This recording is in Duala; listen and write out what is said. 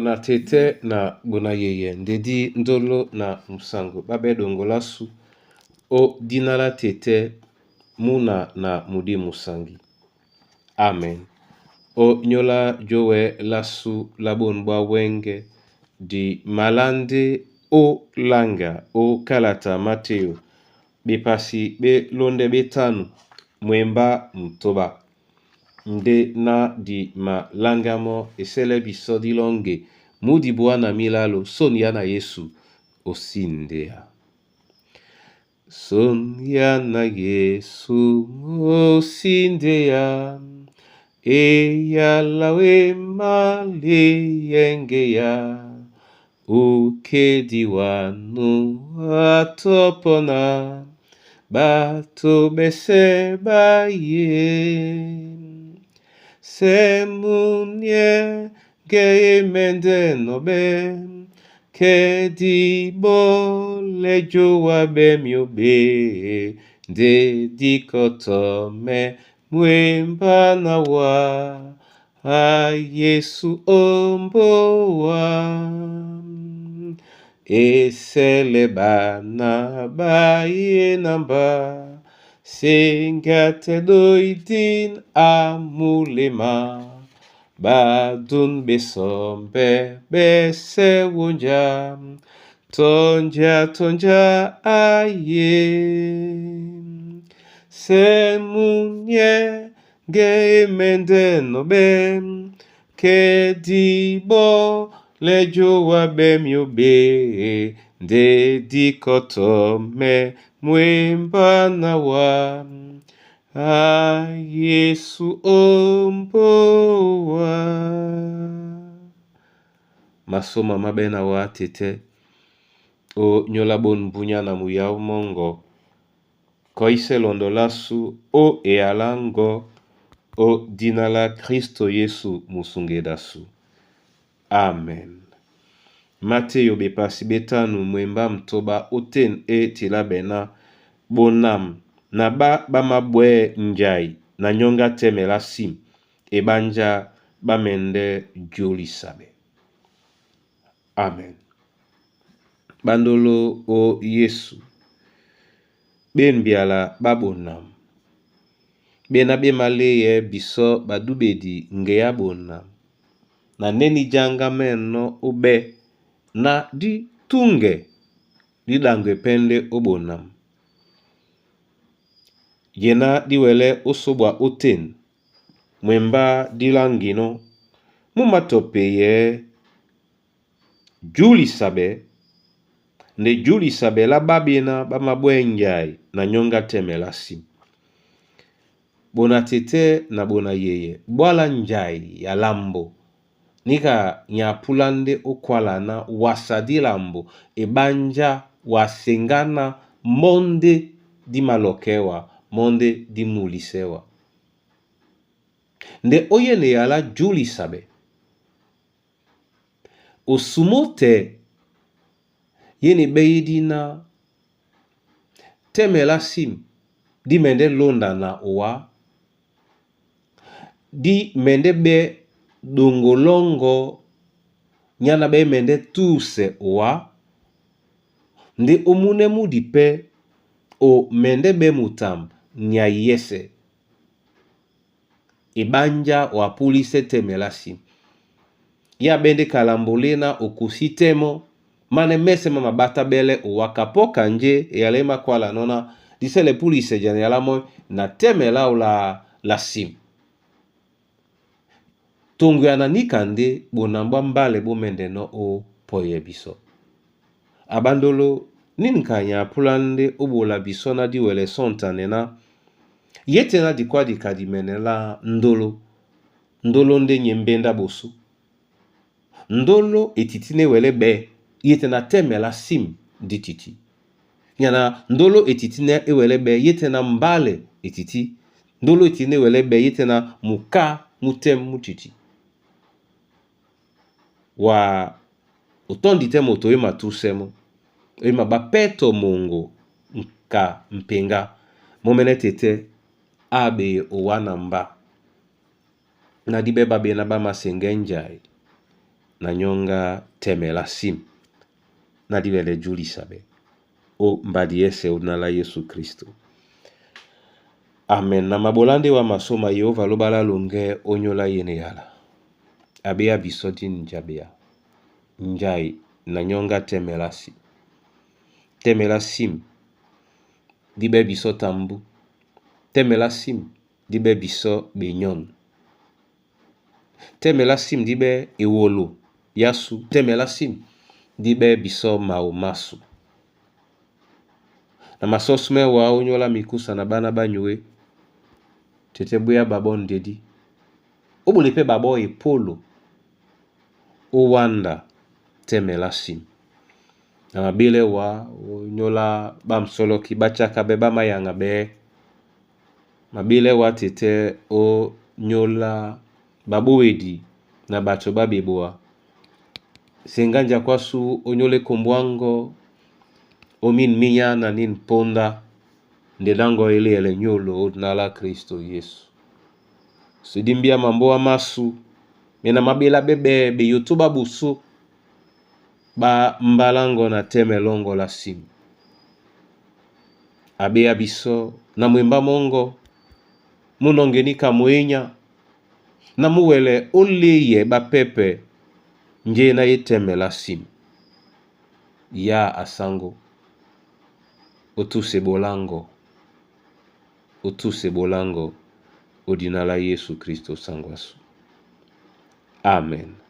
Bona tete na bona yeye ndedi ndolo na musango babe dongo lasu o dina la tete muna na mudi musangi. Amen. O nyola jowe lasu la bonu bwa wenge di malande o langa o kalata Mateo bepasi be londe betanu mwemba mutoba nde na di malanga mo esele biso dilonge mudi bwana milalo soni ya na Yesu osindea. Sonia na Yesu osindea eyala wema liyengeya ukediwanu atopona bato bese baye semunie ge mende nobe kedibo lejowa bemiobe ndedikotome mwemba na wa a Yesu ombowa eselebana baye namba sengate doidin amulema badun besombe bese wonja tonja tonja aye semunye ge mende nobe kedibo lejowa bemiobe ndedikotome mwemba na wa a Yesu ombowa. Masoma mabe na wa tete o nyola bon bunya na muyau mongo koise londo lasu o ealango o dina la Kristo Yesu musungedasu. Amen. Mateo bepasi betanu mwemba mtoba oten e tila bena bonam na ba bamabwe njai na nyonga teme la sim ebanja bamende jolisabe. Amen. Bandolo o Yesu bembiala babonam bena bemaleye biso badubedi ngeya bonam na neni janga meno obe na di tunge didangwe pende obonam yena diwele osobwa oten mwemba dilangino mumatope ye julisabe nde julisabe la babina bamabwe njai na nyonga teme la sim bona tete na bona yeye bwala njai ya lambo nika nyapula nde okwala na wasadi lambo ebanja wasengana monde di malokewa monde di mulisewa nde oyene yala julisabe osumo te yeni beyidi na teme la sim di mende londa na owa di mende be dongolongo nyana be mende tuse owa nde omune mudi pe o mende be mutam nya yese ebanja wapulise teme la sim ya bende kalambole na okusi temo mane mese ma mabata bele owaka po kanje eyala makwala nona disele pulise jane yala moi na teme la la, la sim tongo ya na nika nde bonambwa mbale bomende no o poye biso abandolo nini ka nya apula nde obola biso na diwele sontane na yete na dikwa dikadi mene la ndolo ndolo nde nye mbenda bosu ndolo etiti ne wele be yete na teme la sim di titi yana ndolo etiti ne ewele be yete na mbale etiti ndolo etiti ne wele be yete na muka mutem mutiti wa otondi te moto oyema tusemo oyema bapeto mongo nka mpenga momene tete abe owa na mba na dibe babe na bamasenge njai na nyɔ́ŋgá tɛ́mɛ lá sim na di wɛlɛ julisa ɓɛ́ ó mbadi yɛ́sɛ̄ ó dina lá Yesu Kristo. Amen. Na mabolá ndé wa masôma Yehova lóɓá lá longɛ ó nyóla yene yala. Abeya biso di njabeya njai na nyɔ́ŋgá tɛ́mɛ lá sim. Tɛ́mɛ lá sim di ɓɛ́ bisɔ́ tambú. Tɛ́mɛ lá sim di ɓɛ́ bisɔ́ benyɔ̂n. Tɛ́mɛ lá sim di ɓɛ́ ewolo yásū. Tɛ́mɛ lá sim di ɓɛ́ bisɔ́ mawo másu. Na masɔ́súmɛ́ wǎ ó nyóla mikusa na ɓána ɓá nyué tɛtɛ́ bwéá ɓaɓɔ́ ndedí. Ó ɓole pɛ́ ɓaɓɔ́ epólo ó wánda tɛ́mɛ lá sim. Na mabélɛ wǎ ó nyóla ɓá msɔ́lɔ́ki ɓá tsáká ɓɛ́ ɓá máyaŋa ɓɛ́. Mabélɛ wǎ tɛtɛ́ ó nyóla ɓaɓówedi na ɓato ɓá ɓeboa. Seŋgá njakú ásū ó nyóla ekombo áŋgɔ ó mín mínyá na nín póndá nde ɗáŋgɔ e léɛlɛ nyólo ó dina lá Kristo Yesu. So dí mbíá mambóa másu me na maɓelá ɓɛ́ ɓɛ́ beyotó ɓá ɓosó ɓá mbaláŋgɔ na tɛ́mɛ lɔ́ŋgɔ́ lá sim. Abeya bisɔ na mwembá mɔ́ŋgɔ mú nɔ́ŋgení ka mwenya na mú wɛlɛ ó léyɛ ɓá pɛ́pɛ njé na é tɛ́mɛ lá sim. Ya asáŋgó ó túse ɓoláŋgɔ ó túse ɓoláŋgɔ ó dina lá Yesu Kristo saŋgwasû. Amen.